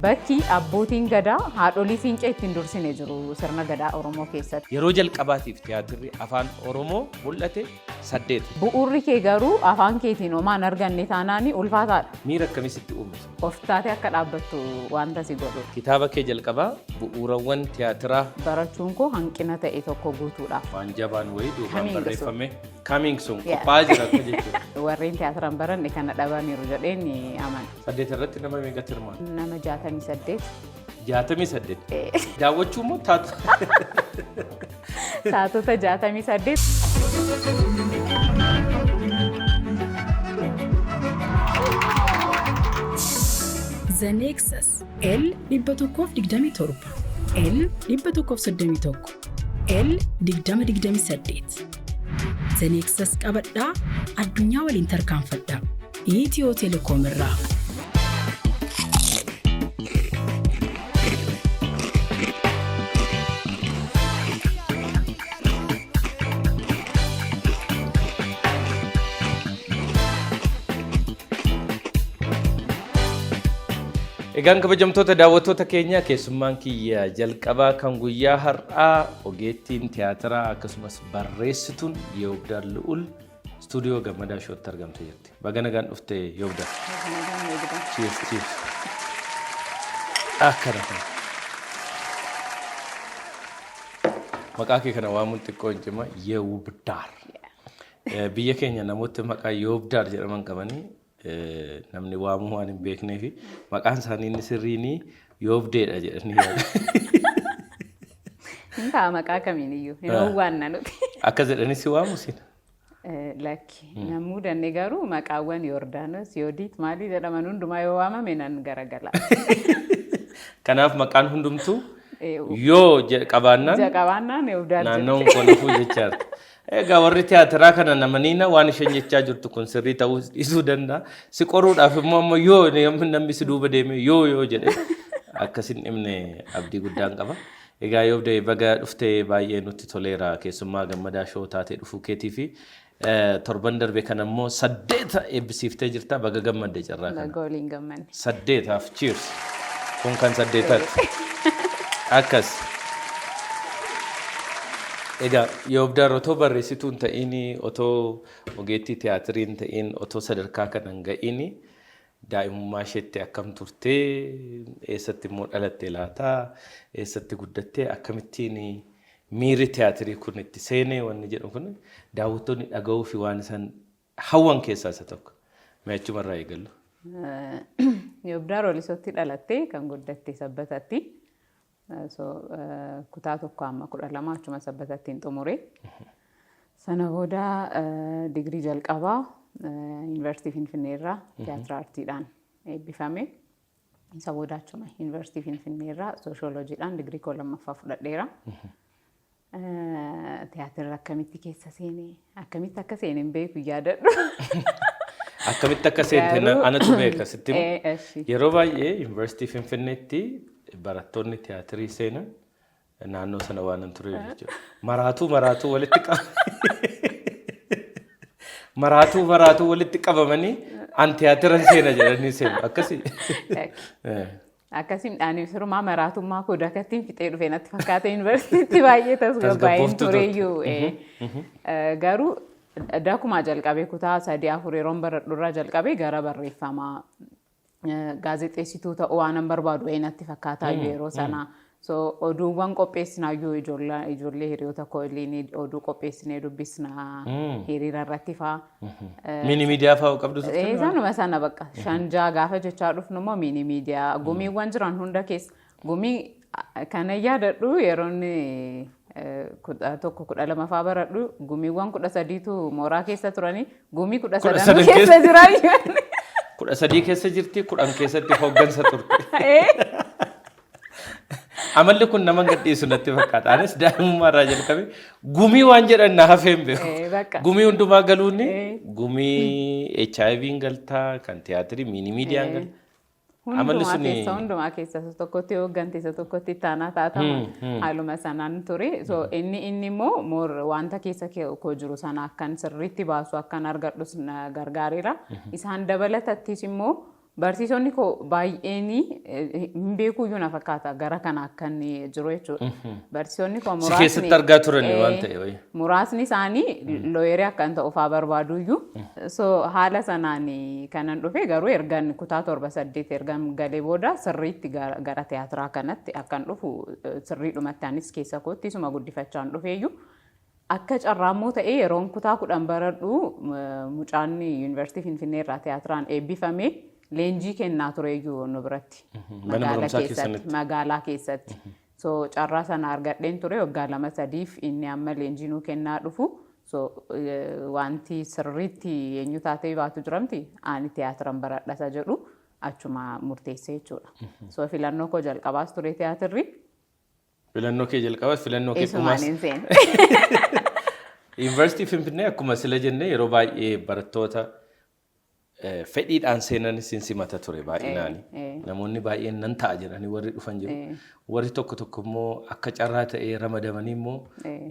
Bakki abbootiin gadaa haadholii siinqee ittiin dursine jiru sirna gadaa Oromoo keessatti. Yeroo jalqabaatiif tiyaatirri afaan Oromoo mul'ate saddeet. Bu'uurri kee garuu afaan keetiin homaa hin arganne taanaan ulfaataadha. Miira akkamii sitti uume? Of taatee akka dhaabbattu wanta si godhudha. Kitaaba kee jalqabaa bu'uurawwan tiyaatiraa. Barachuun koo hanqina ta'e tokko guutuudhaaf. Waan jabaan wayii duubaan Coming soon. barreeffame. Coming soon Yeah. qophaa'aa jira akka jechuudha. Warreen tiyaatiran baranne kana dhabaniiru jedheen amana. Saddeet irratti nama meeqatti hirmaata? Nama 68. 68. Daawwachuu immoo taatu. Taatota 68. The Nexus L 127, L 131, L 2028. The Nexus qabadhaa, addunyaa waliin tarkaanfadhaa. Itiyoo Telekoom irraa. Egaan kabajamtoota daawwattoota keenya, keessummaan kiyya jalqabaa kan guyyaa har'aa ogeettiin tiyaatiraa akkasumas barreessituun Yeewubdaar Lu'ul istuudiyoo Gammadaa Shootti argamtee jirti. Baga nagaan dhufte, Yeewubdaar. Cheers, cheers. Akkana kana. Maqaa kee kana waamuun xiqqoo hin cima, Yeewubdaar. Biyya keenya namoota maqaa Yeewubdaar jedhaman qabanii namni waamuu waan hin beeknee fi maqaan isaanii inni sirriin Yoobdeedha jedhanii yaadu. Hin ta'a, maqaa kamiin iyyuu. Hin owwaanna nuti. Akkas jedhanii si waamu sin. Lakki. Namuu danne garuu maqaawwan Yordaanos, Yoodiit maalii jedhaman hundumaa yoo waamame nan garagala. Kanaaf maqaan hundumtuu yoo qabaannaan Qabaannaan Yoobdaar naannoon koo nafuu jechaadha. Egaa warri tiyaatiraa kana namaniina waan isheen jechaa jirtu kun sirrii ta'uu dhiisuu danda'a. Si qoruudhaaf immoo amma yoo namni si duuba deeme yoo yoo jedhe akkas hin dhibne abdii guddaan qaba. Egaa Yoobdee, baga dhuftee, baay'ee nutti toleera keessummaa Gammadaa Shoo taatee dhufuu keetii fi torban darbe kana immoo saddeeta eebbisiiftee jirta, baga gammadde carraa kana. Baga waliin gammanne. Saddeetaaf cheers. Kun kan saddeetaati. Akkas. Egaa Yoobdaar, otoo barreessituu hin ta'iin, otoo ogeettii tiyaatirii hin ta'iin, otoo sadarkaa kana hin ga'iin daa'imummaa isheetti akkam turtee, eessatti immoo dhalatte laata, eessatti guddattee, akkamittiin miirri tiyaatirii kun itti seenee wanni jedhu kun daawwattoonni dhaga'uu fi waan isaan hawwan keessaa isa tokko. Mee achumarraa eegallu. Yoobdaar Walisootti dhalattee kan guddatte Sabbatatti. So, kutaa 1 amma 12 achuma Sabbatatti hin xumure. Sana booda digirii jalqabaa Yuunivarsiitii Finfinnee irraa tiyaatira aartiidhaan eebbifame. Isa booda achuma Yuunivarsiitii Finfinnee irraa sooshooloojiidhaan digirii koo lammaffaa fudhadheera. Tiyaatirri akkamitti keessa seene, akkamitti akka seene hin beeku, yaadadhu. Akkamitti akka seente anatu beeka, sitti himu. Eshi. Yeroo baay'ee Yuunivarsiitii Finfinneetti barattoonni tiyaatirii seenan naannoo sana waan hin tureef jechuudha. Maraatuu maraatuu walitti qaba. Maraatuu maraatuu walitti qabamanii an tiyaatira seena jedhanii seenu. Akkasii. Akkasiin ani sirumaa maraatummaa koo dakattiin fixee dhufe natti fakkaata, yuunivarsiitiitti baay'ee tasgabbaa'een Tasgabbooftuu turte. tureyyuu. Garuu dakumaa jalqabee, kutaa 3 4 yeroon baradhurraa jalqabee gara barreeffamaa, gaazexeessituu ta'uu waanan barbaadu wayii natti fakkaataa yeroo sana. So oduuwwan qopheessinaayyuu, ijoollee hiriyoota koo waliin oduu qopheessinee dubbisna hiriira irratti fa'aa. Mini miidiyaa fa'aa qabdu turte? Sanuma sana bakka 5 6 gaafa jechaa dhufnu immoo mini miidiyaa gumiiwwan jiran hunda keessa, gumii kana yaadadhu, yeroon 11 12 fa'aa baradhu gumiiwwan 13tu mooraa keessa turanii, gumii kudha Kudha sadanuu sadan keessa jiran. 13 keessa jirti, 10 keessatti hooggansa turte. Amalli kun nama gadhiisu natti fakkaata. Anis daa'imummaa irraa jalqabe gumii waan jedhan na hafee hin beeku. Bakka. Gumii hundumaa galuun, gumii HIV hin galtaa, kan tiyaatirii, mini miidiyaan galtaa. Amalli Hundumaa keessa, hundumaa keessa isa tokkotti hooggante, isa tokkotti ittaanaa taatama, haaluma sanaan ture. So inni immoo more wanta keessa koo jiru sana akkan sirriitti baasu, akkan argadhus na gargaareera. Isaan dabalatattis immoo Barsiisonni koo baay'een hin beekuyyuu na fakkaata gara kana akka inni jiru jechuudha. Barsiisonni koo Si keessatti argaa turani waan ta'e wayii. Muraasni isaanii lawyerii akka hin ta'u fa'aa barbaaduyyuu. So haala sanaan kanan dhufe, garuu ergan kutaa torba saddeet ergan galee booda sirriitti gara tiyaatiraa kanatti akkan dhufu sirriidhumatti anis keessa kootti isuma guddifachaan dhufeeyyuu. Akka carraammoo ta'ee yeroon kutaa 10 baradhu mucaan Yuunivarsiitii Finfinnee irraa tiyaatiraan eebbifame leenjii kennaa tureeyyuu nu biratti. Mana barumsaa keessanitti. Magaalaa keessatti. So carraa sana argadheen ture waggaa 2 sadiif inni amma leenjii nuu kennaa dhufu. So wanti sirriitti eenyu taatee baatu jiramti, ani tiyaatiran baradha isa jedhu achuma murteessee jechuudha. So filannoo koo jalqabaas ture tiyaatirri. Filannoo kee jalqabaas, filannoo kee Isumaan dhumaas. hin seene. Yuunivarsiitii Finfinnee akkuma sila jenne yeroo baay'ee barattoota fedhiidhaan seenanis hin simata ture baay'inaani. Namoonni baay'een nan ta'a jedhanii warri dhufan jiru. Warri tokko tokko immoo akka carraa ta'ee ramadamanii immoo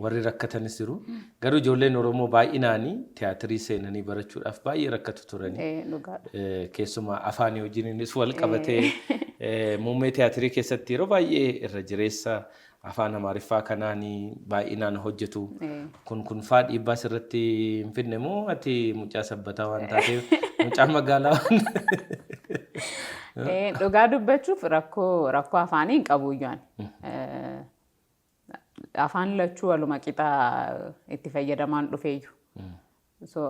warri rakkatanis jiru. Garuu ijoolleen Oromoo baay'inaanii tiyaatirii seenanii barachuudhaaf baay'ee rakkatu turani. Dhugaadha. Keessumaa afaanii wajjininis wal qabatee muummee tiyaatirii keessatti yeroo baay'ee irra jireessa afaan Amaariffaa kanaanii baay'inaan hojjetu. Kun faa dhiibbaa sirratti hin fidne moo ati mucaa Sabbataa waan taateef, mucaa magaalaa waan Dhugaa dubbachuuf rakkoo afaanii hin qabu iyyuu ani. Afaan lachuu waluma qixa itti fayyadamaan dhufeeyyu. So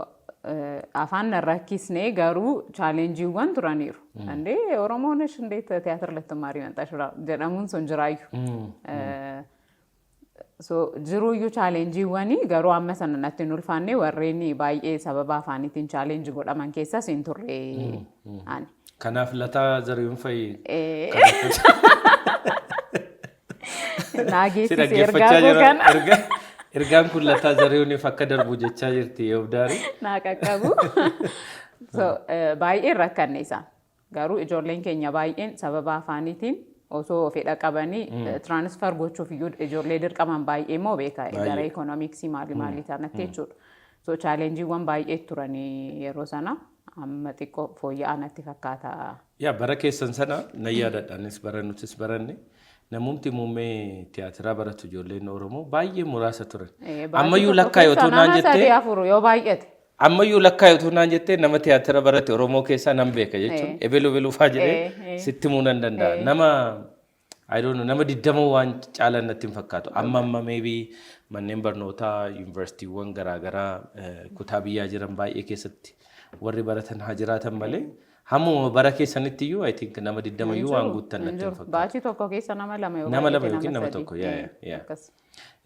afaan nan rakkisne, garuu challengeiiwwan turaniiru. እንዴ ኦሮሞ ነሽ፣ እንዴት ቲያትር ልትማሪ መጣሽ jedhamuun sun jiraayyuu. So jiruuyyuu challengeiiwwanii, garuu amma sana natti hin ulfaanne. Warreen baay'ee sababa afaaniitiin challenge godhaman keessas hin turre ani. Kanaaf Lataa Zariyuun fa'i Naa si geessise ergaa dhaggeeffachaa koo jira. kana. Ergaan kun Lataa Zariyuuniif akka darbu jechaa jirti Yoobdaari. Naa qaqqabu. So baay'een rakkanne isaan. Garuu ijoolleen keenya baay'een sababa afaaniitiin osoo fedha qabanii transfer gochuuf iyyuu ijoollee dirqaman baay'ee immoo beeka gara economicsii maalii maalii sanatti jechuudha. So challengeiiwwan baay'ee turanii yeroo sana, amma xiqqoo fooyya'aa natti fakkaata. Yaa, bara keessan sana nan yaadadha, anis bara nutis baranne namumti muummee tiyaatiraa baratu ijoolleen Oromoo baay'ee muraasa turan. Baay'ee Ammayyuu tokko lakkaa keessa otoo naan nama jettee sadii afur yoo baay'ate. Ammayyuu lakkaa otoo naan jettee, nama tiyaatira barate Oromoo keessaa nan beeka jechuun ebelu ebelu faa jedhee sitti himuu nan danda'a. Nama, I don't know, nama 20 waan caalan natti hin fakkaatu. Amma maybe manneen barnootaa yuunivarsiitiiwwan garaagaraa kutaa biyyaa jiran baay'ee keessatti warri baratan haa jiraatan malee, hammuma bara keessanitti iyyuu I think nama 20 iyyuu waan guuttan natti hin fakkaatu. Baachii tokko keessa nama lama yoo Nama lama baay'ate yookiin nama sadii. tokko, yaa. Akkas.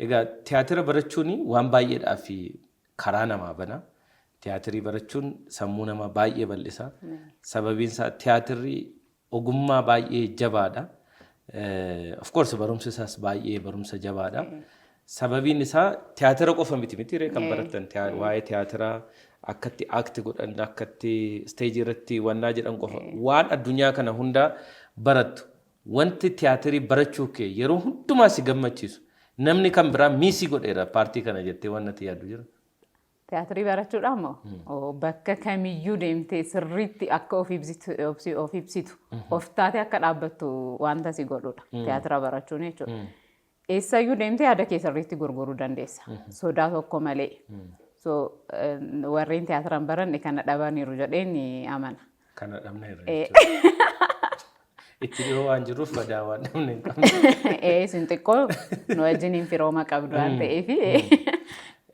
Egaa tiyaatira barachuun waan baay'eedhaa fi karaa namaa bana. Tiyaatirii barachuun sammuu namaa baay'ee bal'isa. Sababiin isaa tiyaatirri ogummaa baay'ee jabaadha. Of course barumsi isaas baay'ee barumsa jabaadha. Sababiin isaa tiyaatira qofa miti ree kan barattan, waa'ee tiyaatiraa akkatti act godhan, akkatti stageii irratti wannaa jedhan qofa, waan addunyaa kana hundaa barattu. Wanti tiyaatirii barachuu kee yeroo hundumaa si gammachiisu, namni kan biraa missii godheera partii kana jettee waan natti yaaddu jira? Tiyaatirii barachuudhaan moo bakka kamiyyuu deemtee sirriitti akka of ibsitu, of ibsitu, of taatee akka dhaabbattu wanta si godhudha. Tiyaatira barachuun jechuudha. Eessayyuu deemtee yaada kee sirriitti gurguruu dandeessa. Sodaa tokko malee. So warreen tiyaatira hin baranne kana dhabaniiru jedheen amana. Kana dhabneerra jechuudha. Itti dhiyoo waan jiruuf badaa waan dhabne hin qabne. Isin xiqqoo nu wajjiniin firooma qabdu waan ta'eef.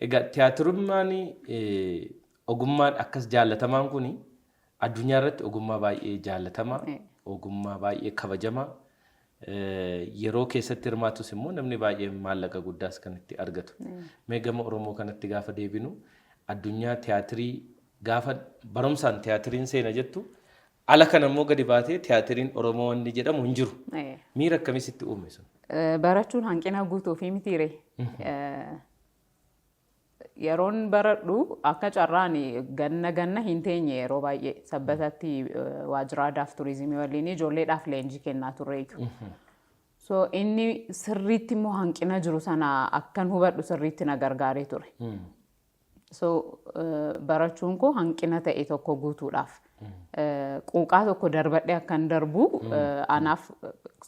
Egaa tiyaatirummaan, ogummaan akkas jaallatamaan kun addunyaa irratti ogummaa baay'ee jaallatamaa, ogummaa baay'ee kabajamaa, yeroo keessatti hirmaatus immoo namni baay'ee maallaqa guddaas kan itti argatu. Mee gama Oromoo kanatti gaafa deebinu, addunyaa tiyaatirii gaafa barumsaan tiyaatiriin seena jettu, ala kana immoo gadi baatee tiyaatiriin Oromoo wanni jedhamu hin jiru. Miira akkamii sitti uume sun? Barachuun hanqina guutuu fi mitiire. Yeroon baradhu akka carraan ganna ganna hin teenye, yeroo baay'ee Sabbatatti waajjira aadaaf turizimii waliin ijoolleedhaaf leenjii kennaa turreeyyu. So inni sirriitti immoo hanqina jiru sana akkan hubadhu sirriitti na gargaaree ture. So barachuun koo hanqina ta'e tokko guutuudhaaf. Quuqaa tokko darbadhee akkan darbu anaaf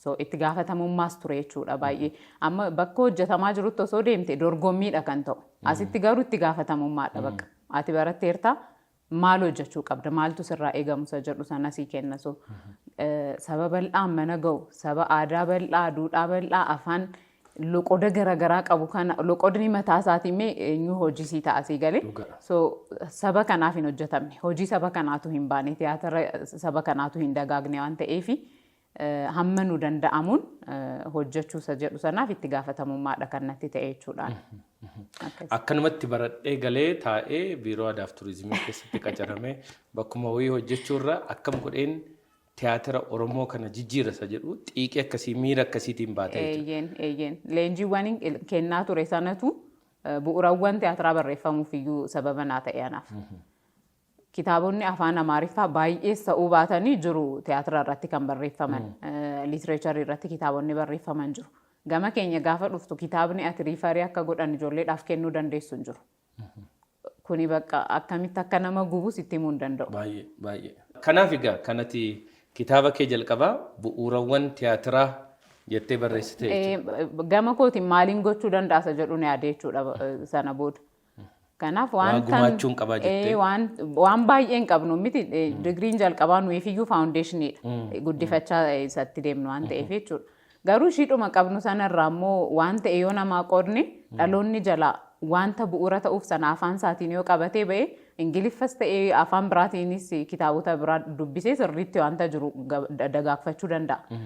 so itti gaafatamummaas ture jechuudha baay'ee. Amma bakka hojjetamaa jirutti osoo deemte dorgommiidha kan ta'u. Asitti garuu itti gaafatamummaadha bakka. Ati baratteerta, maal hojjechuu qabda, maaltu sirraa eegamu isa jedhu sana sii kenna. So saba bal'aa mana ga'u, saba aadaa bal'aa, duudhaa bal'aa, afaan loqoda garaagaraa qabu kana, loqodni mataa isaatii mee eenyu hojii sii ta'a sii galee. So saba kanaaf hin hojjetamne, hojii saba kanaatu hin baane, tiyaatira saba kanaatu hin dagaagne waan ta'eefi hamma nu danda'amuun hojjechuu isa jedhu sanaaf itti gaafatamummaadha kan natti ta'e jechuudhaan. Akkas. Akkanumatti baradhee galee taa'ee biiroo aadaa fi turizimii keessatti qacaramee bakkuma wayii hojjechuurra akkam godheen tiyaatira Oromoo kana jijjiira isa jedhu xiiqii akkasii, miira akkasiitiin baatee jechuudha. Eeyyeen, eeyyeen. Leenjiiwwan kennaa ture sanatu bu'uurawwan tiyaatiraa barreeffamuuf iyyuu sababa naa ta'e anaaf. Kitaabonni afaan Amaariffaa baay'ees ta'uu baatanii jiru tiyaatira irratti kan barreeffaman. Literature irratti kitaabonni barreeffaman jiru. Gama keenya gaafa dhuftu kitaabni ati refer akka godhan ijoolleedhaaf kennuu dandeessu hin jiru. Kuni bakka akkamitti akka nama gubus itti himuu hin danda'u. Baay'ee baay'ee. Kanaaf egaa kanati kitaaba kee jalqabaa bu'uurawwan tiyaatiraa jettee barreessite jechuudha. Gama kootiin maaliin gochuu danda'a isa jedhu ni yaade jechuudha sana booda. Kanaaf Waa gumaachuun qabaa jettee. Waan baay'ee hin qabnu miti, digiriin jalqabaa nuyiif iyyuu foundationiidha. Guddifachaa isatti deemnu waan ta'eef jechuudha. Garuu ishiidhuma qabnu sanarraa immoo waan ta'e yoo namaa qoodne, dhaloonni jalaa wanta bu'uura ta'uuf sana afaan isaatiin yoo qabatee ba'e, Ingiliffas ta'ee afaan biraatiinis kitaabota biraa dubbisee sirriitti wanta jiru dagaagfachuu danda'a.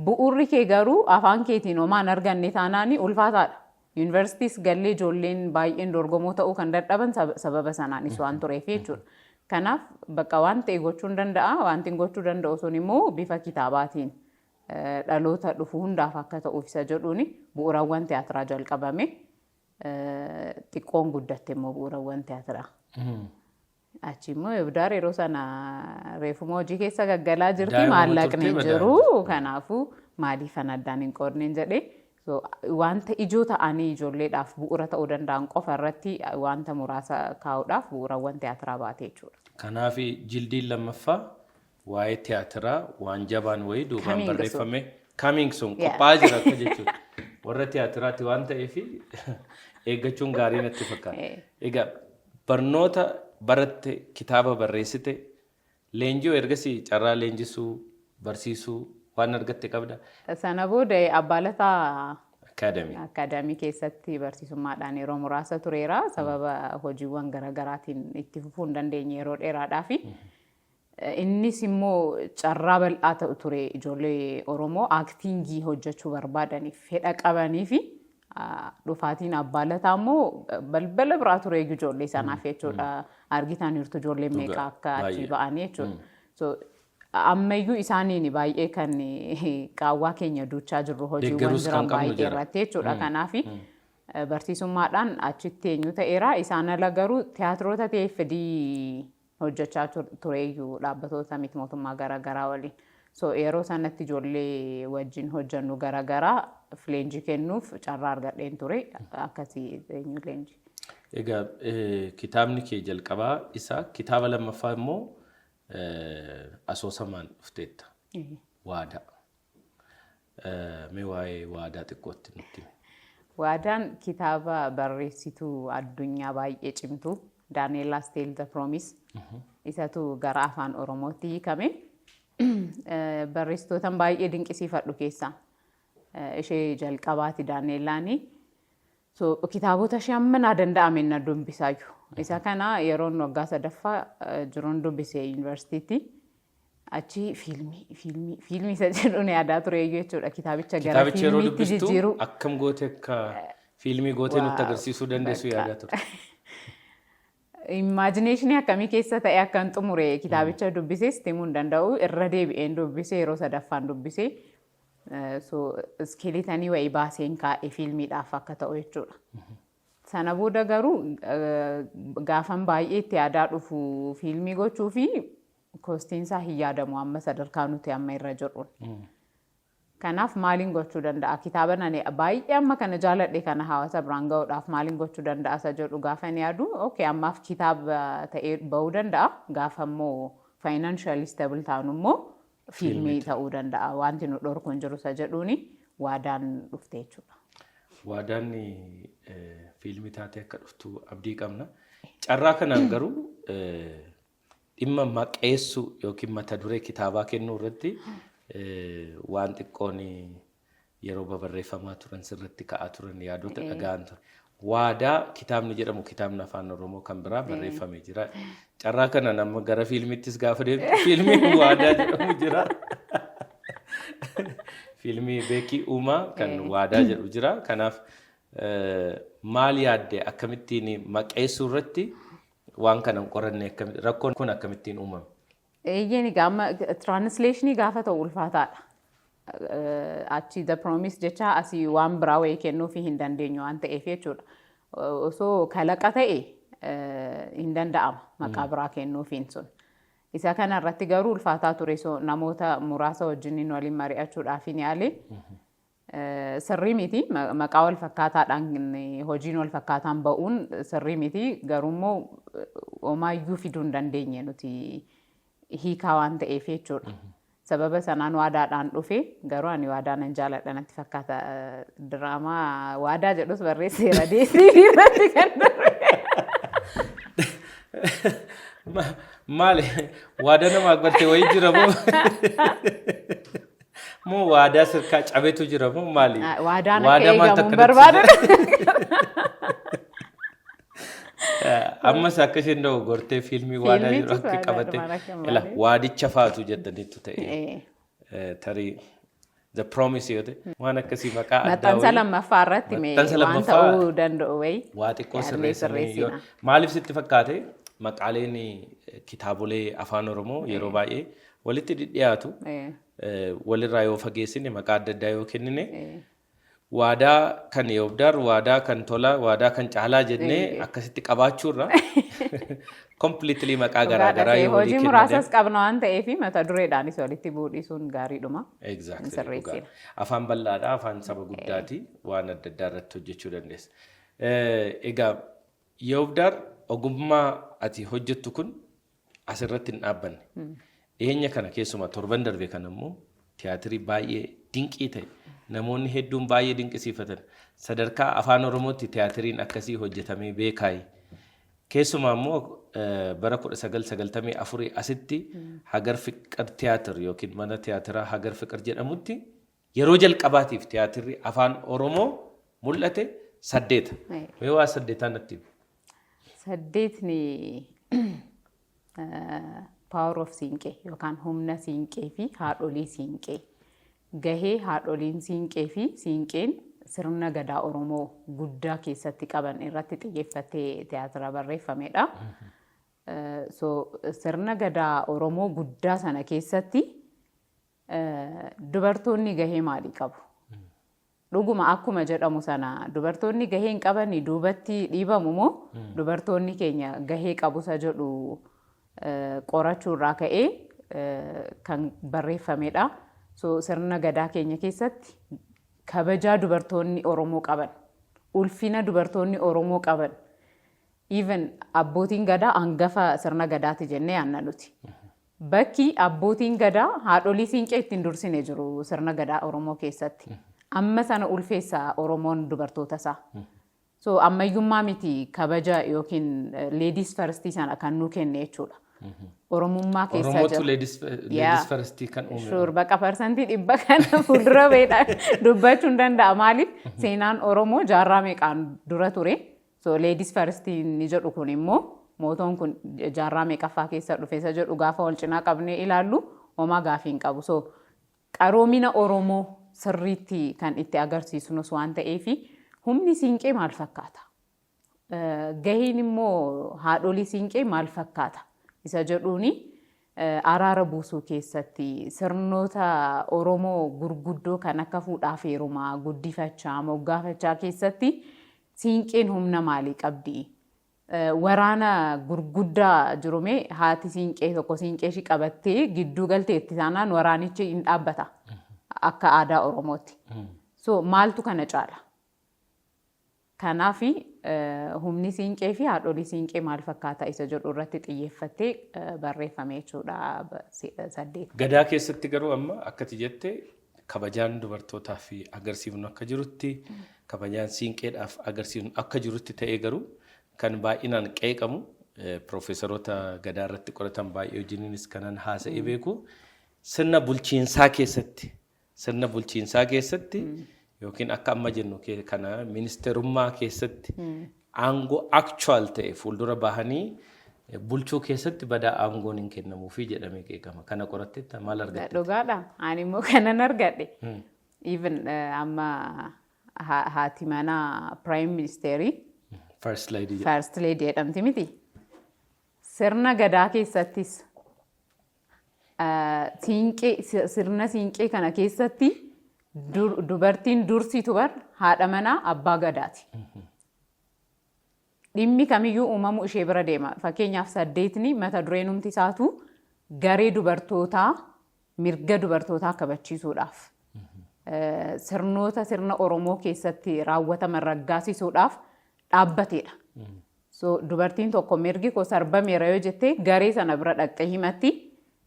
Bu'uurri kee garuu afaan keetiin homaan arganne taanaani ulfaataadha. Yuunivarsiitiis gallee ijoolleen baay'een dorgomoo ta'uu kan dadhaban sababa sanaanis waan tureef jechuudha. Kanaaf bakka waan ta'e gochuu hin danda'a. Wanti hin gochuu danda'u sun immoo bifa kitaabaatiin dhaloota dhufu hundaaf akka ta'uuf isa jedhuuni bu'uurawwan tiyaatiraa jalqabame. Xiqqoon guddatte immoo bu'uurawwan tiyaatiraa. Achi immoo Yobdaar yeroo sana reefuma hojii keessa gaggalaa jirti, Daa'imuma maallaqni turte. Hin jiru, kanaafuu maaliif an addaan hin qoodneen jedhee, so wanta ijoo ta'anii ijoolleedhaaf bu'uura ta'uu danda'an qofa irratti wanta muraasa kaa'uudhaaf bu'uurawwan tiyaatiraa baate jechuudha. Kanaaf jildiin lammaffaa waa'ee tiyaatiraa waan jabaan wayii duubaan Coming soon. barreeffame coming soon qophaa'aa jira akka jechuudha. Warra tiyaatiraati waan ta'eef eeggachuun gaarii natti fakkaata. Egaa barnoota baratte, kitaaba barreessite, leenjii ergasii carraa leenjisuu, barsiisuu waan argatte qabda. Sana booda Abbaa Akaadamii. Akaadaamii keessatti barsiisummaadhaan yeroo muraasa tureera. Sababa hojiiwwan garaagaraatiin itti fufuu hin dandeenye yeroo dheeraadhaafi. Innis immoo carraa bal'aa ta'u ture ijoollee Oromoo acting hojjechuu barbaadaniif, fedha qabanii fi dhufaatiin Abbaa Lataa immoo balbala biraa ture ijoollee sanaaf jechuudha. Argitan jirtu ijoolleen meeqa akka achi ba'anii jechuudha. So, ammayyuu isaaniin baay'ee kan qaawwaa keenya duuchaa jirru hojiiwwan Deeggaruus kan jiran qabnu baay'ee jira. irratti jechuudha. Kanaaf barsiisummaadhaan achitti eenyu ta'eera. Isaan ala garuu tiyaatiroota TFD hojjechaa tureeyyuu dhaabbatoota miti mootummaa garaagaraa waliin. So yeroo sanatti ijoollee wajjin hojjennu garaagaraa leenjii kennuuf carraa argadheen ture, akkasii eenyu leenjii. Egaa kitaabni kee jalqabaa isa, kitaaba lammaffaa immoo asoosamaan dhufteetta. Waadaa. Mee waa'ee Waadaa xiqqootti nutti himi. Waadaan kitaaba barreessituu addunyaa baay'ee cimtuu Daniela Steel, The Promise, isatu gara afaan Oromootti hiikame. Barreessitootan baay'ee dinqisiifadhu keessaa ishee jalqabaati Daaneelaani. So, kitaabota ishee hamma naa danda'ame na dubbisaayyuu. Isa kana yeroon waggaa sadaffaa jiruun dubbise yuunivarsiitiitti. Achi fiilmii, fiilmii, fiilmii isa jedhuun yaadaa ture jechuudha. Kitaabicha gara Kitaabicha yeroo fiilmiitti dubbistu jijjiiruu. akkam goote akka fiilmii gootee nutti agarsiisuu dandeessu yaadaa turte? Imagination akkamii keessa ta'e akkan xumure kitaabicha dubbises himuu hin danda'u. Irra deebi'een dubbise, yeroo sadaffaan dubbise. So skeleton wayii baaseen kaa'e fiilmiidhaaf akka ta'u jechuudha. Sana booda garuu gaafan baay'ee itti yaadaa dhufu fiilmii gochuu fi costiin isaa hin yaadamu amma sadarkaa nuti amma irra jirru. Kanaaf maaliin gochuu danda'a? Kitaaba nani baay'ee amma kana jaaladhe kana hawaasa biraan ga'uudhaaf maaliin gochuu danda'a isa jedhu gaafa ni yaadu, okay, ammaaf kitaaba ta'ee bahuu danda'a. Gaafa immoo Financially stable taanu immoo fiilmii ta'uu danda'a. Wanti nu dhorku hin jiru isa jedhuuni Waadaan dhufte jechuudha. Waadaan fiilmii taatee akka dhuftu abdii qabna. Carraa kanaan garuu dhimma maqeessuu yookiin mata duree kitaabaa kennuu irratti waan xiqqoon yeroo babarreeffamaa turan sirriitti ka'aa turan yaadota dhaga'an ture. Waadaa kitaabni jedhamu, kitaabni Afaan Oromoo kan biraa barreeffamee jira. Carraa kanaan amma gara fiilmiittis gaafa deemtu fiilmiin Waadaa jedhamu jira. Fiilmii Beekii Uumaa kan Waadaa jedhu jira. Kanaaf maal yaadde? Akkamittiin maqeessuu irratti waan kana hin qoranne, rakkoon kun akkamittiin uumame? Eeyyeen, egaa amma translation gaafa ta'u ulfaataadha. Achi The Promise jecha asii waan biraa wayii kennuufii hin dandeenyu waan ta'eef jechuudha. Osoo kalaqa ta'e hin danda'ama maqaa biraa kennuufiin sun. Isa kana irratti garuu ulfaataa ture, so namoota muraasa wajjin waliin mari'achuudhaaf hin yaale. Sirrii miti, maqaa wal fakkaataadhaan hojiin wal fakkaataan ba'uun sirrii miti, garuummoo homaayyuu fiduu hin dandeenye nuti hiikaa waan ta'eef jechuudha. Sababa sanaan Waadaadhaan dhufe. Garuu ani Waadaa nan jaaladha natti fakkaata. Diraamaa Waadaa jedhus barreesseera, DSTV irratti kan darbe. Maali, waadaa namaa galtee wayii jira moo waadaa sirkaa cabetu jira moo maali? Waadaan akka eegamu hin barbaadu. Ammas akka isheen dogoggortee fiilmii Waadaa jedhu akka qabatte ila waadicha faatu jettaniitu ta'e tarii The Promise yoo ta'e waan akkasii maqaa addaa Maxxansa lammaffaa irratti mee Maxxansa waan lammaffaa ta'uu danda'u wayii waa xiqqoo yaadnee sirreessanii yoo sirreessina. Maaliif sitti fakkaate, maqaaleen kitaabolee Afaan Oromoo yeroo baay'ee walitti dhidhiyaatu. Walirraa yoo fageessine, maqaa adda addaa yoo kennine, Waadaa kan Yoobdaar, Waadaa kan Tolaa, Waadaa kan Caalaa jennee akkasitti qabaachuurra completely maqaa garaa garaa yoo walii Hojii kennine. Muraasas qabna waan ta'eef mata dureedhaanis walitti buudhisuun gaariidhuma. Exactly. Sirreessina. Dhugaa. Afaan bal'aadha, afaan saba guddaati, waan adda addaa irratti hojjechuu dandeessa. Egaa Yoobdaar, ogummaa ati hojjettu kun asirratti hin dhaabbanne. Dhiyeenya kana, keessumaa torban darbe kana immoo, tiyaatirii baay'ee dinqii ta'e namoonni hedduun baay'ee dinqisiifatan, sadarkaa Afaan Oromootti tiyaatiriin akkasii hojjetamee beekaayi. Keessumaa immoo bara 1994 asitti Hagar Fiqir Tiyaatir yookiin mana tiyaatiraa Hagar Fiqir jedhamutti yeroo jalqabaatiif tiyaatirri Afaan Oromoo mul'ate Saddeeta. Mee waa Saddeetaa natti himi. Saddeetni power of siinqee yookaan humna siinqee fi haadholii siinqee. Gahee haadholiin siinqee fi siinqeen sirna gadaa Oromoo guddaa keessatti qaban irratti xiyyeeffatee tiyaatira barreeffamedha. So sirna gadaa Oromoo guddaa sana keessatti dubartoonni gahee maalii qabu? Dhuguma akkuma jedhamu sana dubartoonni gahee hin qabanii duubatti dhiibamu moo dubartoonni keenya gahee qabu isa jedhu qorachuu irraa ka'ee kan barreeffamedha. So sirna gadaa keenya keessatti kabajaa dubartoonni Oromoo qaban, ulfina dubartoonni Oromoo qaban, even abbootiin gadaa hangafa sirna gadaati jennee yaanna nuti. Bakki abbootiin gadaa haadholii siinqee ittiin dursine jiru sirna gadaa Oromoo keessatti. Amma sana ulfeessa Oromoon dubartoota isaa. So ammayyummaa miti, kabaja yookiin ladies first sana kan nuu kenne jechuudha. Oromummaa keessa Oromootu jira. Ladies first kan uume. Sure, baqa 100% kana fuuldura beedha dubbachuu hin danda'a. Maaliif, seenaan Oromoo jaarraa meeqaan dura ture. So ladies first inni jedhu kun immoo mootoon kun jaarraa meeqaffaa keessa dhufe isa jedhu gaafa wal cinaa qabnee ilaallu homaa gaafii hin qabu. So qaroomina Oromoo sirriitti kan itti agarsiisnus waan ta'eef, humni siinqee maal fakkaata? Gaheen immoo haadholii siinqee maal fakkaata? Isa jedhuuni araara buusuu keessatti, sirnoota Oromoo gurguddoo kan akka fuudhaa fi heerumaa, guddifachaa, moggaafachaa keessatti siinqeen humna maalii qabdi? Waraana gurguddaa jirume haati siinqee tokko siinqee ishii qabattee gidduu galteetti taanaan waraanichi hin dhaabbata akka aadaa Oromootti. So maaltu kana caala? Kanaaf Humni siinqee fi haadholii siinqee maal fakkaata isa jedhu irratti xiyyeeffattee barreeffame jechuudha saddeet. Gadaa keessatti garuu amma akkati jette, kabajaan dubartootaaf agarsiifnu akka jirutti, kabajaan siinqeedhaaf agarsiifnu akka jirutti ta'ee, garuu kan baay'inaan qeeqamu, piroofeesaroota gadaa irratti qoratan baay'ee wajjininis kanan haasa'ee beeku, sirna bulchiinsaa keessatti yookiin akka amma jennu kana ministeerummaa keessatti aangoo actual ta'e fuuldura bahanii bulchuu keessatti badaa aangoon hin kennamuufi jedhamee qeeqama. Kana qoratteetta, maal argatte? Dhugaadha. Ani immoo kanan argadhe. Even amma haati manaa prime ministerii First lady. First lady jedhamti miti. Sirna gadaa keessattis siinqee, sirna siinqee kana keessatti dubartiin dursitu bar haadha manaa abbaa gadaati. Dhimmi kamiyyuu uumamu ishee bira deema. Fakkeenyaaf, saddeetni mata dureen humti isaatu garee dubartootaa mirga dubartootaa kabachiisuudhaaf, sirnoota sirna Oromoo keessatti raawwataman raggaasisuudhaaf dhaabbateedha. So dubartiin tokko mirgi koo sarbameera yoo jette, garee sana bira dhaqxee himatti.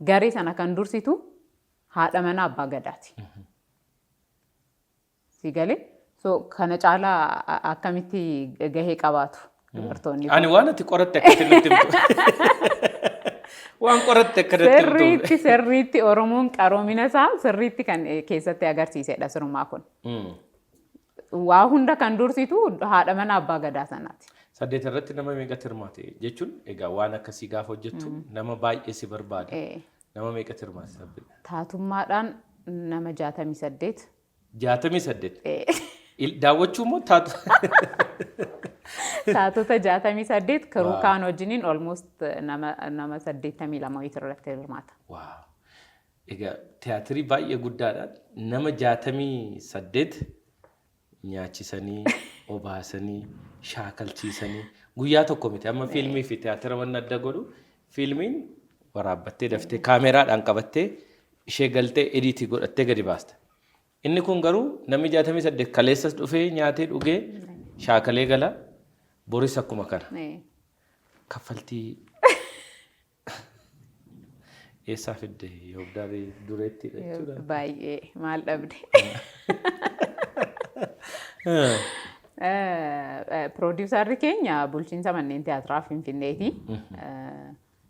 Garee sana kan dursitu haadha manaa abbaa gadaati. Si galee? So kana caalaa akkamitti gahee qabaatu dubartoonni? Ani waan ati qoratte akkatti natti himtu. Waan qoratte akka natti himtu. Sirriitti Oromoon qaroomina isaa sirriitti kan keessatti agarsiisedha sirumaa kun. Waa hunda kan dursitu haadha mana abbaa gadaa sanaati. Saddeet irratti nama meeqatti hirmaate jechuun, egaa waan akkasii gaafa hojjettu nama baay'ee si barbaada. Nama meeqatti hirmaate sabbi? Taatummaadhaan nama 68. 68. Daawwachuu immoo taatu? Taatota 68, crew kaan wajjiniin almost nama 82 wayitu irratti hirmaata. Wow. Egaa tiyaatirii baay'ee guddaadha. Nama 68 nyaachisanii, obaasanii, shaakalchiisanii guyyaa tokko miti. Amma fiilmii fi tiyaatira wanni adda godhu, fiilmiin waraabbattee daftee kaameraadhaan qabattee ishee galtee ediitii godhattee gadi baasta. Inni kun garuu namni 68 kaleessas dhufee nyaatee dhugee shaakalee gala. Boris akkuma kana. Kaffaltii eessaa fidde, Yoobdaarii dureetti jechuudha? Baay'ee maal dhabde. Piroodiwusarri keenya bulchiinsa manneen tiyaatiraa Finfinneeti.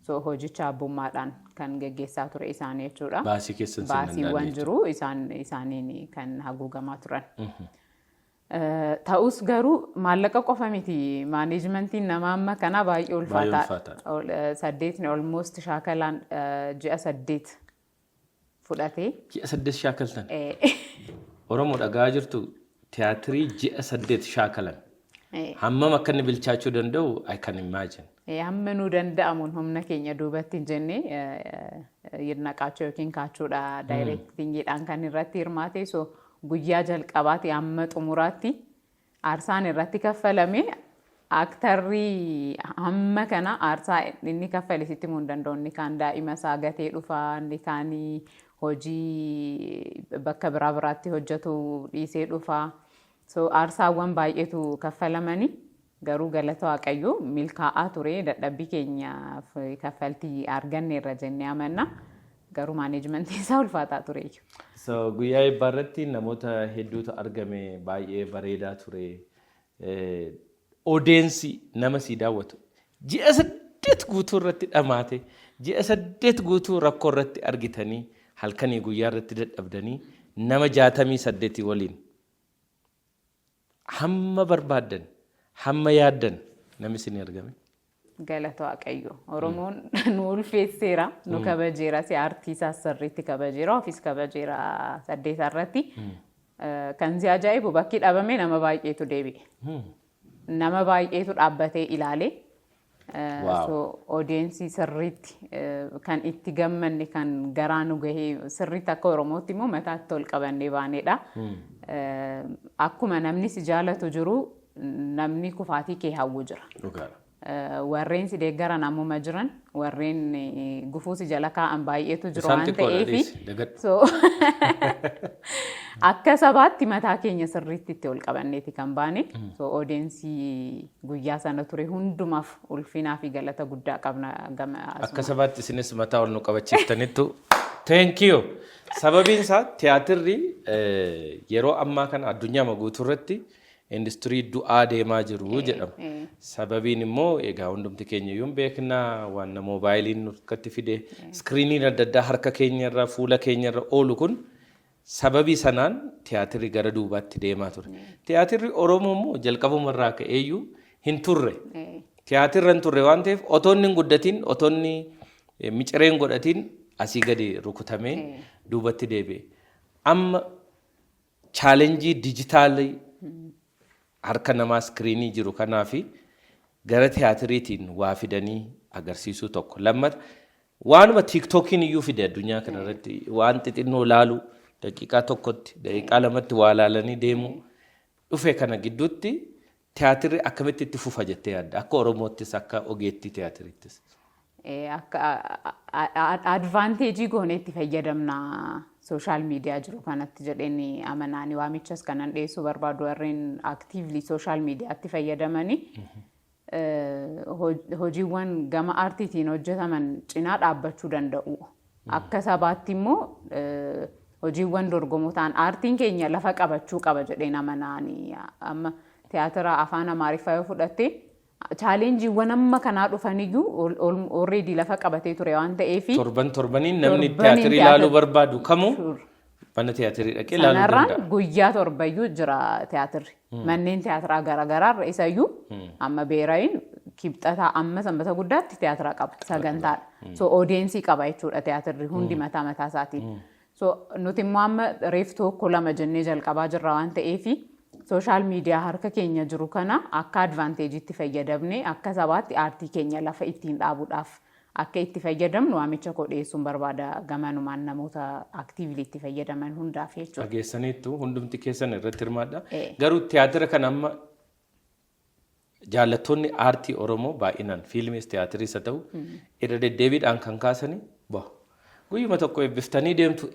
So hojicha abbummaadhaan kan geggeessaa ture isaanii jechuudha. Baasii keessan sin Baasiiwwan jiru isaaniin kan haguugamaa turan. Ta'us garuu maallaqa qofa miti, maaneejmentiin nama amma kanaa baay'ee ulfaataadha. Ulfaataadha. Saddeetni almost shaakalaan ji'a 8 fudhatee. Ji'a 8 shaakaltan. Oromoo dhagaa jirtu, tiyaatirii ji'a 8 shaakalan. Hammam akka inni bilchaachuu danda'u I can imagine. Hamma nuu danda'amuun humna keenya duubatti hin jenne yirnaqaachuu yookiin kaachuudha directingiidhaan kan irratti hirmaate. So guyyaa jalqabaati hamma xumuraatti aarsaan irratti kaffalame, aktarrii hamma kana aarsaa inni kaffale sitti himuu hin danda'u. Inni kaan daa'ima isaa gatee dhufa, inni kaan hojii bakka biraa biraatti hojjetu dhiisee dhufa. So aarsaawwan baay'eetu kaffalamanii, garuu galata Waaqayyoo milkaa'aa ture. Dadhabbii keenyaaf kaffaltii arganneerra jennee amanna. Garuu maaneejmentiin isaa ulfaataa ture. So guyyaa eebbaa irratti namoota hedduutu argame, baay'ee bareedaa ture. Audience nama sii daawwatu ji'a 8 guutuu irratti dhamaate, ji'a 8 guutuu rakkoo irratti argitanii, halkanii guyyaa irratti dadhabdanii, nama 68 waliin hamma barbaaddan, hamma yaaddan namni isin argame? Galata Waaqayyo. Oromoon nu ulfeesseera, nu kabajeera, si aartii isaas sirriitti kabajeera, ofiis kabajeera saddeet irratti. Kan si ajaa'ibu, bakki dhabame nama baay'eetu deebi'e. Nama baay'eetu dhaabbatee ilaale. So audience sirriitti kan itti gammanne, kan garaa nu gahee, sirriitti akka Oromootti immoo mataatti ol qabannee baanedha. Akkuma namni si jaalatu jiru, namni kufaatii kee hawwu jira. Warreen si deeggaran ammuma jiran, warreen gufuu si jala kaa'an baay'eetu jiru Isaan waan xiqqoodha, ta'eef. Dhiisi, dagadhu. So Akka sabaatti mataa keenya sirriitti itti ol qabanneeti kan baane. So audience guyyaa sana ture hundumaaf ulfinaa fi galata guddaa qabna gama Akka sabaatti isinis mataa ol nu qabachiiftanittu. Thank you. Sababiin isaa tiyaatirri yeroo ammaa kana addunyaa guutuu irratti industirii du'aa deemaa jiru jedhama. Sababiin immoo egaa hundumti keenya iyyuu hin beekna, waan moobaayiliin harkatti fide, screeniin adda addaa harka keenya irra, fuula keenya irra oolu kun, sababii sanaan tiyaatirri gara duubaatti deemaa ture. Tiyaatirri Oromoo immoo jalqabuma irraa ka'eeyyuu hin turre. Tiyaatirra hin turre waan ta'eef, otoo inni hin guddatin, otoo inni miciree hin godhatin asii gadi rukutamee duubatti deebi'e. Amma challenge dijitaalii harka namaa screenii jiru kanaa fi gara tiyaatiriitiin waa fidanii agarsiisuu tokko. Lammata, waanuma TikTokiin iyyuu fide, addunyaa kanarratti waan xixinnoo laalu, daqiiqaa 1tti, daqiiqaa 2tti waa laalanii deemuu dhufe kana gidduutti tiyaatirri akkamitti itti fufa jettee yaadda? Akka Oromoottis, akka ogeettii tiyaatiriittis. Akka advantage goonee itti fayyadamna social media jiru kanatti jedheen amanaani. Waamichas kanan dhiyeessuu barbaadu, warreen actively social mediatti fayyadamanii hojiiwwan gama aartiitiin hojjetaman cinaa dhaabbachuu danda'u. Akka sabaatti immoo hojiiwwan dorgomoo ta'an aartiin keenya lafa qabachuu qaba jedheen amanaani. Amma tiyaatira afaan Amaariffaa yoo fudhatte, challengeiiwwan amma kanaa dhufaniyyuu already lafa qabatee ture waan ta'eef. Torban torbaniin namni tiyaatirii ilaaluu barbaadu kamuu mana tiyaatirii dhaqee ilaaluu Sanarraan danda'a. guyyaa 7yyuu jira tiyaatirri. Manneen tiyaatiraa garaagaraarra isayyuu amma beerayin Kibxataa amma Sanbata guddaatti tiyaatira qaba, sagantaadha. So audience qaba jechuudha tiyaatirri hundi mataa mataa isaatiin. So nuti immoo amma reef tokko lama jennee jalqabaa jirra waan ta'eef, social media harka keenya jiru kana akka advantageitti fayyadamne akka sabaatti aartii keenya lafa ittiin dhaabuudhaaf akka itti fayyadamnu waamicha koo dhiyeessuun barbaada gamanumaan namoota actively itti fayyadaman hundaaf jechuudha. Dhageessaniittu, hundumti keessan irratti hirmaadha. Garuu tiyaatira kana amma jaallattoonni aartii Oromoo baay'inaan fiilmiis tiyaatiriis haa ta'u irra deddeebiidhaan kan kaasanii bahu. Guyyuma tokko eebbiftanii deemtu.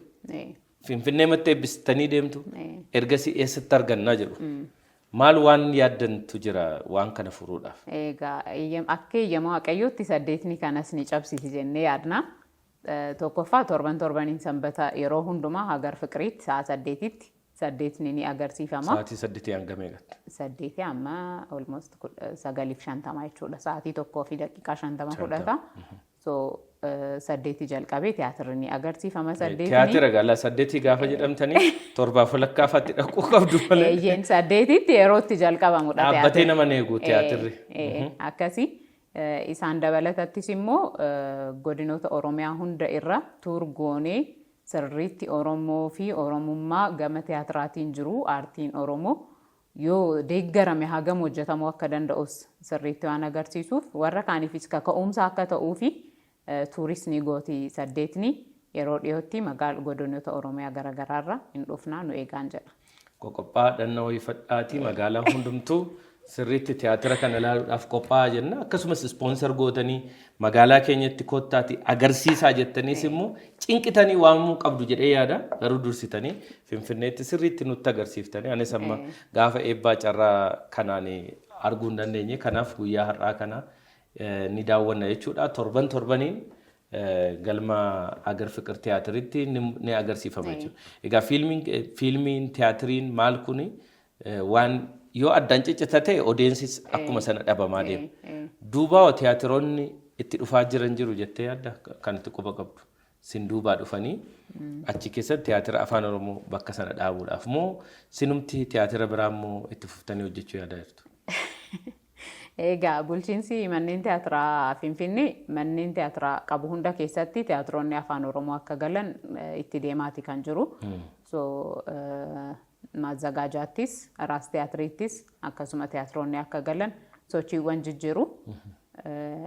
Finfinnee matti eebbistanii deemtu. Ergasii eessatti argannaa jedhu. Maal waan yaaddantu jira waan kana furuudhaaf? Egaa akka eeyyama Waaqayyootti saddeetni kanas ni cabsiti jennee yaadna. Tokkoffaa, torban torbaniin Sanbata yeroo hundumaa Hagar Fiqiriitti sa'a 8tti saddeetni ni agarsiifama. Sa'aatii 8 hanga meeqatti? 8 amma almost 9:50 jechuudha. Sa'aatii 1:50 fudhata. So 8 jalqabee tiyaatirri ni agarsiifama saddeetni. Tiyaatira gala 8 gaafa jedhamtanii torbaaf walakkaa dhaquu qabdu malee. Eeyyeen, 8tti yerootti jalqabamudha. Dhaabbatee nama eegu tiyaatirri. Akkasii. Isaan dabalatattis immoo godinoota Oromiyaa hunda irra tour goonee sirriitti Oromoo fi Oromummaa gama tiyaatiraatiin jiru, aartiin Oromoo yoo deeggarame hagam hojjetamuu akka danda'us sirriitti waan agarsiisuuf, warra kaaniifis kaka'umsa akka ta'uu fi tourisni gooti saddeetni yeroo dhiyootti magaala godinoota Oromiyaa garaagaraarra hin dhufnaa, nu eegaan jedha. Qophaa dhannoo wayifadhaatii magaalaa hundumtuu sirriitti tiyaatira kana ilaaluudhaaf qophaa'aa jenna. Akkasumas sponsor gootanii magaalaa keenyatti kottaati agarsiisaa jettaniis immoo cinqitanii waamamuu qabdu jedhee yaada. Garuu dursitanii Finfinneetti sirriitti nutti agarsiiftanii, anis amma gaafa eebbaa carraa kanaan arguu hin dandeenye. Kanaaf guyyaa har'aa kana ni daawwanna jechuudha. Torban torbaniin galma Agar Fiqir Tiyaatiritti ni agarsiifama jechuudha. Egaa fiilmiin tiyaatiriin maal kuni waan yoo addaan ciccita ta'e audienceis akkuma sana dhabamaa deema. Duubaa tiyaatiroonni itti dhufaa jiran jiru jettee yaadda, kan itti quba qabdu? Sin duubaa dhufanii achi keessatti tiyaatira afaan Oromoo bakka sana dhaabuudhaaf moo sinumti tiyaatira biraa immoo itti fuftanii hojjechuu yaadaa jirtu? Egaa bulchiinsi manneen tiyaatiraa Finfinnee manneen tiyaatiraa qabu hunda keessatti tiyaatiroonni afaan Oromoo akka galan itti deemaati kan jiru. So Maazzagaajaattis, Raas Tiyaatiriittis akkasuma tiyaatiroonni akka galan sochiiwwan jijjiiru.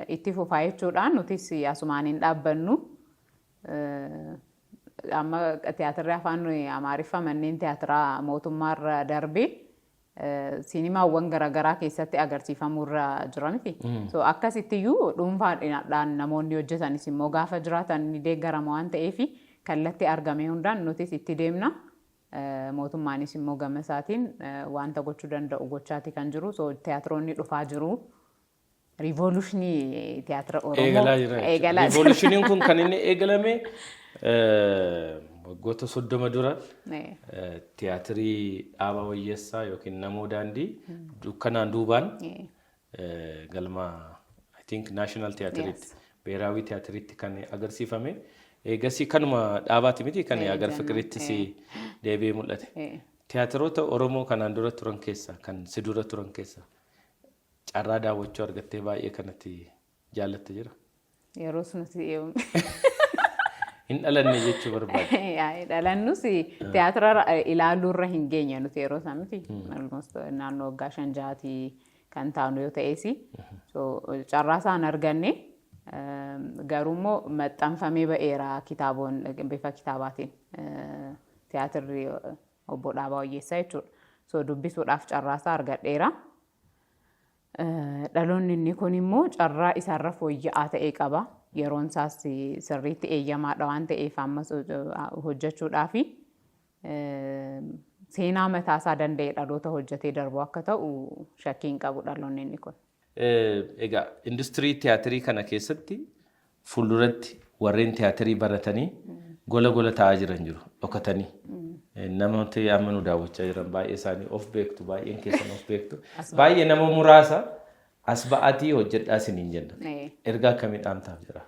Itti fufaa jechuudhaan nutis asumaan hin dhaabbannu. Amma tiyaatirri afaan Amaariffaa manneen tiyaatiraa mootummaarra darbee siinimaawwan garaagaraa keessatti agarsiifamuurra jira miti. So akkasittiyyuu dhuunfaadhaan namoonni hojjetanis immoo gaafa jiraatan ni deeggarama waan ta'eef, kallattii argame hundaan nutis itti deemna. Mootummaanis immoo gama isaatiin wanta gochuu danda'u gochaati kan jiru. So tiyaatiroonni dhufaa jiru. Revolutionii tiyaatira Oromoo Eegalaa jira. Eegalaa jira. Revolutioniin kun kan inni eegalame waggoota 30 dura tiyaatirii Dhaabaa Wayyeessaa yookiin Namoo Daandii dukkanaan duubaan galma, I think, National Tiyaatiriitti, Beeraawii Tiyaatiriitti kan agarsiifame. Eegasii kanuma dhaabaati miti kan Agar Fiqirittis deebi'ee mul'ate. Tiyaatiroota Oromoo kanaan dura turan keessa, kan si dura turan keessa, carraa daawwachuu argattee baay'ee kanatti jaallatte jira? Yeroo sunuti Hin dhalanne jechuu barbaade. Dhalannus tiyaatira ilaaluurra hin geenye nuti yeroo isaa miti. Almost naannoo waggaa 5 6 kan taanu yoo ta'es. So carraa isaan arganne, garuu immoo maxxanfamee ba'eera kitaaboon, bifa kitaabaatiin, tiyaatirri obbo Dhaabaa Wayyeessaa jechuudha. So dubbisuudhaaf carraa isaa argadheera. Dhaloonni inni kun immoo carraa isaarra fooyya'aa ta'e qaba. Yeroon isaas sirriitti eeyyamaadha waan ta'eef ammas hojjechuudhaafi seenaa mataa isaa danda'e dhaloota hojjetee darbu akka ta'u shakkii hin qabu dhaloonni inni kun. Egaa industirii tiyaatirii kana keessatti fuulduratti warreen tiyaatirii baratanii gola gola taa'aa jiran jiru dhokatanii. Namooti amma nu daawwachaa jiran baay'ee isaanii of beektu, baay'een keessan of beektu. Baay'ee nama muraasa as ba'aatii hojjedhaa isiniin jenna. Ergaa akkamii dhaamtaaf jira?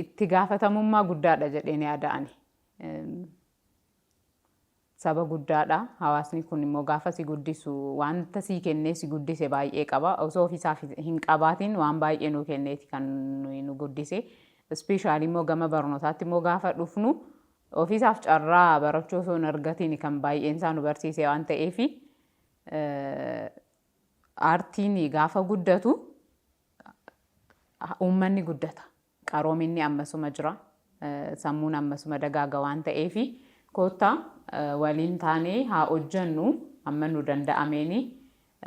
Itti gaafatamummaa guddaadha jedheen yaada ani. Saba guddaadha. Hawaasni kun immoo gaafa si guddisu wanta si kennee si guddise baay'ee qaba. Osoo ofiisaaf hin qabaatiin waan baay'ee nu kenneeti kan nu guddise. Especially immoo gama barnootaatti immoo gaafa dhufnu, ofiisaaf carraa barachuu osoo hin argatiin kan baay'een isaa nu barsiise waan ta'eef, aartiin gaafa guddatu uummanni guddata. Qaroominni ammasuma jira. Sammuun ammasuma dagaaga waan ta'eef, koottaa waliin taanee haa hojjennu, amma nu danda'ameeni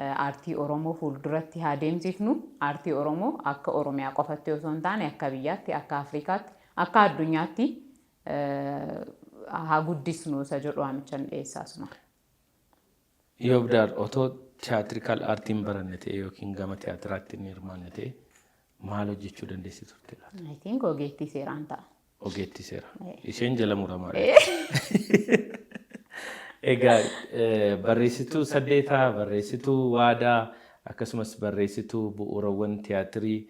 aartii Oromoo fuulduratti haa deemsifnu. Aartii Oromoo akka Oromiyaa qofatti osoo hin taane akka biyyaatti, akka Afrikaatti, akka addunyaatti haa guddisnu isa jedhu waamichan dhiyeessaa suma. Yoobdaar otoo theatrical aartiin baranne ta'e yookiin gama tiyaatiraatti hin hirmaanne ta'e maal hojjechuu dandeessi turte laata? I think ogeettii seeraan ta'a. Ogeettii seeraa. Isheen jala muramaadha. Egaa barreessituu saddeetaa, barreessituu waadaa, akkasumas barreessituu bu'uurawwan tiyaatirii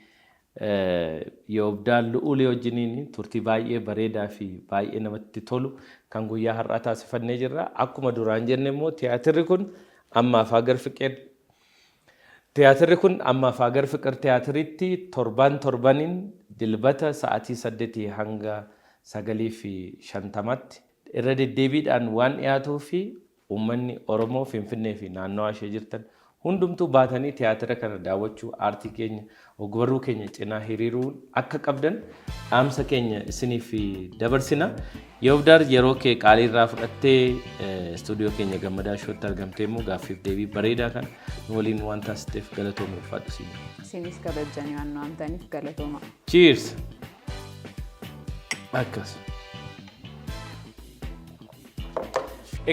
Yoobdaar Lu'ulee wajjiniin turtii baay'ee bareedaa fi baay'ee namatti tolu kan guyyaa har'aa taasifannee jirra. Akkuma duraan jenne immoo Tiyaatirri kun ammaaf Hagar Fiqir Tiyaatiritti torban torbaniin Dilbata sa'aatii 8 hanga 9:50tti irra deddeebiidhaan waan dhiyaatuu fi uummanni Oromoo Finfinnee fi naannawaa ishee jirtan hundumtuu baatanii tiyaatira kana daawwachuu, aartii keenya, ogbarruu keenya cinaa hiriiruun akka qabdan dhaamsa keenya isiniif dabarsina. Yoobdaar, yeroo kee qaalii irraa fudhattee istuudiyoo keenya Gammadaa Showtti argamtee immoo gaaffiif deebii bareedaa kana nu waliin waan taasisteef galatoomii, ulfaadhu siin. Isinis kabajanii waan nu waamtaniif galatooma. Cheers! Akkas.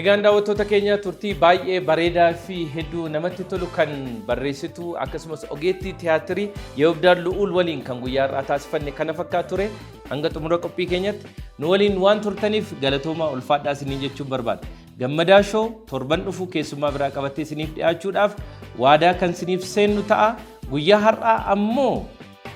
Egaan daawwattoota keenya, turtii baay'ee bareedaa fi hedduu namatti tolu kan barreessituu akkasumas ogeettii tiyaatirii Yeobdaar Lu'uul waliin kan guyyaa har'aa taasifanne kana fakkaatu ture. Hanga xumura qophii keenyatti nu waliin waan turtaniif galatoomaa, ulfaadhaa isiniin jechuun barbaada. Gammadaa Show torban dhufu keessummaa biraa qabattee isiniif dhiyaachuudhaaf waadaa kan isiniif seennu ta'a. Guyyaa har'aa ammoo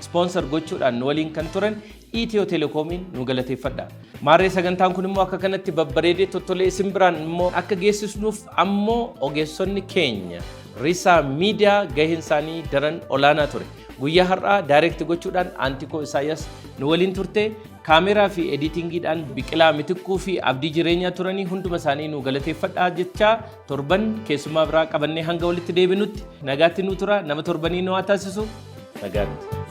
sponsor gochuudhaan nu waliin kan turan Itiyoo Telekoomiin nu galateeffadha. Maarree sagantaan kun immoo akka kanatti babbareedee tottolee isin biraan immoo akka geessisnuuf ammoo ogeessonni keenya Risaa Miidiyaa gaheen isaanii daran olaanaa ture. Guyyaa har'aa direct gochuudhaan Antikoo Isaayyaas nu waliin turte. Kaameraa fi editingiidhaan Biqilaa Mitikkuu fi Abdii Jireenyaa turanii, hunduma isaanii nu galateeffadhaa jechaa, torban keessummaa biraa qabannee hanga walitti deebinutti nagaatti nu tura. Nama torbanii nu haa taasisu, nagaatti.